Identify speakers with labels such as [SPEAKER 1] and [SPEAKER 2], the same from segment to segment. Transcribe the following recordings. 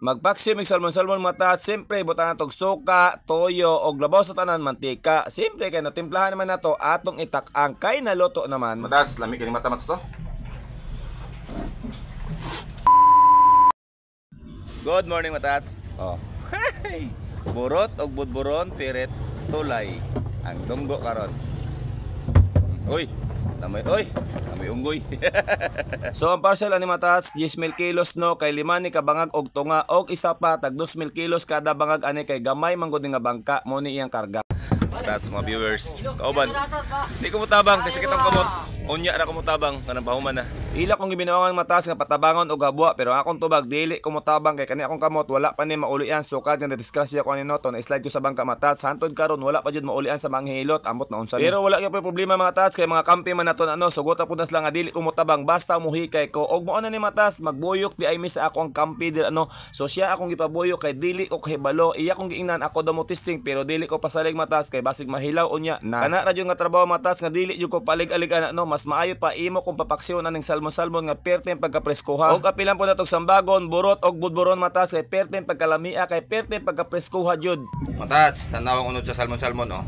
[SPEAKER 1] Magpaksiw mig salmon-salmon, mga tats, siyempre butangan tog suka, toyo og labaw sa tanan mantika. Siyempre kay natimplahan naman nato atong itak-ang kay naluto naman.
[SPEAKER 2] Matats, lami kini mata mats to.
[SPEAKER 1] Good morning, matats. Oh. Hey! Burot og budburon pirit tulay. Ang dunggo karon. Uy, namay oy, namay unggoy. So ang parcel ani, matats, 10,000 kilos no, kay lima ni kabangag og tunga og isa pa tag 2,000 kilos kada bangag ani kay gamay man gud nga bangka mo ni iyang karga.
[SPEAKER 2] Matats, mga viewers. Kauban. Di ko mutabang kasi kitang kamot. Unya ra ko mutabang kanang pahuman na.
[SPEAKER 1] Ila kong gibinuangan, matas, nga patabangon og habwa, pero akong tubag dili ko motabang kay kani akong kamot wala pa ni maulian sukad nga nadisgrasya ko ani no to na slide ko sa bangka, matats. Hantod karon wala pa jud maulian sa manghilot, amot na unsa ni. Pero wala gyud problema, mga tats, kay mga kampi man nato ano, sugota pud na sila nga dili ko motabang basta muhikay ko. Og mao na ni, matas, magbuyok di ay mi sa ako ang kampi dir ano. So siya akong gipabuyok kay dili ko kahibalo, iya akong giingnan ako daw mo testing, pero dili ko pasalig, matas, kay basig mahilaw unya na. Kana ra jud nga trabaho, matas, nga dili jud ko palig-alig ana no, mas maayo pa imo kung papaksiw na ning salmon-salmon nga perteng pagkapreskoha. Og apilan po natog sambagon, burot og budburon, matas, kay perteng pagkalamia, kay perteng pagkapreskoha jud.
[SPEAKER 2] Matats, tanawang unod sa salmon-salmon oh.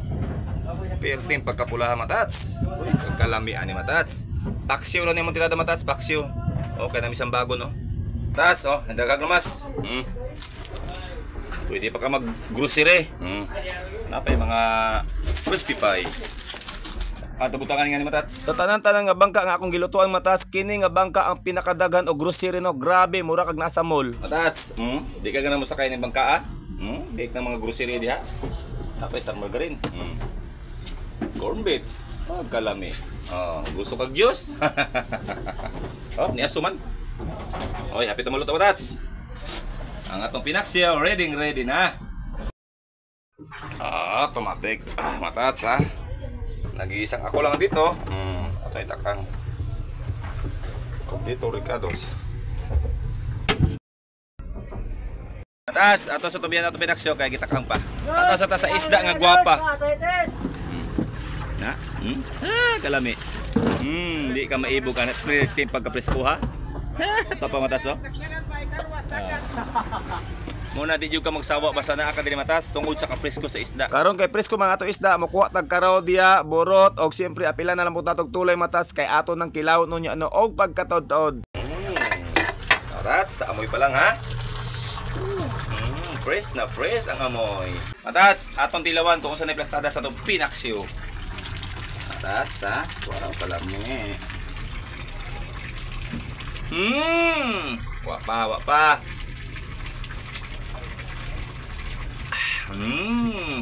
[SPEAKER 2] Perting pagkapulaha, matats. Uy, pagkalami ani, matats. Paksiw ra nimo tirada, matats, paksiw. Okay na misang bago no. Matats, oh, nandagag namas. Pwede pa ka mag-grocery. Napay mga crispy pie. Ato butangan nga ni, matats.
[SPEAKER 1] Sa tanan-tanan nga bangka nga akong gilutuan, matas, kini nga bangka ang pinakadaghan og grocery no. Grabe, mura kag nasa mall.
[SPEAKER 2] Matats, Di ka gana mo sakay ng bangka ah. Bake ng mga grocery diha. Napay star margarine. Corn beef. Pagkalami. Oh, gusto kag juice. Oh, niya suman. Oy, happy maluto, matats. Ang atong pinaksiw ready ready na. Ah, automatic. Ah, matats ha. Nag-iisang ako lang dito. Ato itakang. Kompleto Ricardos. Matats, ato sa tubihan ato pinaksiw kay gitakang pa. Ato sa ta sa isda nga gwapa. Na? Ah, kalami. Di ka maibog ka na pagka-presko ha. Ito pa, matats oh. Ah. Muna di jud ka magsawa basta naa ka diri, matas, tungod sa kapresko sa isda.
[SPEAKER 1] Karon kay presko mga ato isda, mokuha tag karaw diya, burot og siyempre apila na lang pud natog tulay, matas, kay ato nang kilawon no niya ano og pagkataod-taod.
[SPEAKER 2] Alright, sa amoy pa lang ha. Fresh na fresh ang amoy. Matats, atong tilawan kung unsa na plastada sa atong pinaksiw. Matats ha, wow kalami. Wa pa, wa pa.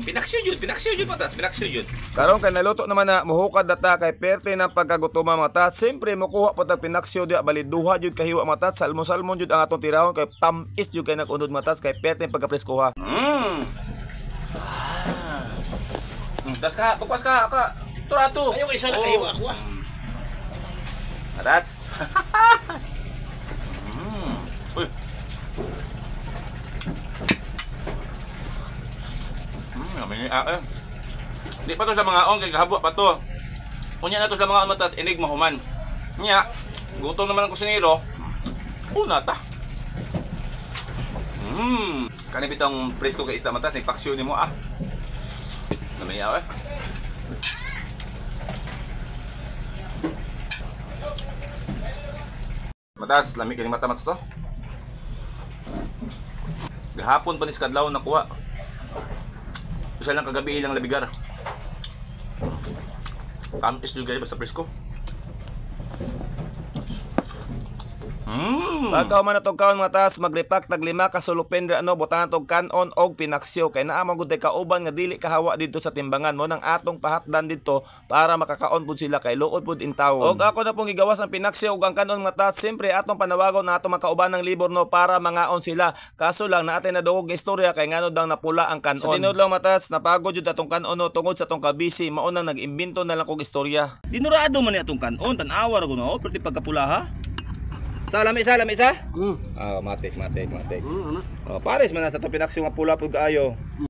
[SPEAKER 2] Pinaksiw jud, matats, pinaksiw jud.
[SPEAKER 1] Karon kay naluto naman na, muhukad na ta kay perte ng pagkagutoma, matats. Siyempre mukuha po tag pinaksiw diya, bali duha jud kahiwa, matats, salmon-salmon jud ang atong tirahon kay tam-is jud kay nag-unod, matats, kay perte ng pagkapreskoha.
[SPEAKER 2] Das ka, pagpas ka, ka. Turato.
[SPEAKER 3] Ayaw isa na kahiwa ako ah.
[SPEAKER 2] Matats. Uy. Di pa to sa mga ong kay gahabwa pa to. Unya na to sa mga matas inig mahuman. Nya, gutom naman ang kusinero. Una ta. Kani bitong presko kay isda, matas, nagpaksiw nimo ah. Namayaw eh. Matas, lami kini mata mats to. Gahapon pa ni kadlaw nakuha. Isa lang kagabi ilang labigar. Tamis juga basta presko.
[SPEAKER 1] Pagka man natog kaon, matas, magripak tag lima ka sulupin ano, butangan tog kanon og pinaksiw kay naa man gud kauban nga dili kahawa didto sa timbangan mo nang atong pahatdan didto para makakaon pud sila kay luod pud intawon. Og ako na pong gigawas ang pinaksiw ug ang kanon, matas, siyempre atong panawagon na atong makauban ng libor no para mangaon sila. Kaso lang naatay nadugog nga istorya kay ngano dang napula ang kanon. Sa tinuod lang, matas, napagod jud atong kanon no tungod sa atong kabisi, mao nang nag-imbento na lang kog istorya.
[SPEAKER 2] Dinurado man ni atong kanon, tan-awa ra gud no, pero di pagkapula ha. Sa lami isa, lami isa. Ah, matik, matik, matik.
[SPEAKER 3] Ano?
[SPEAKER 2] Oh, pares man na sa itong pinaksiw nga pula pud kaayo.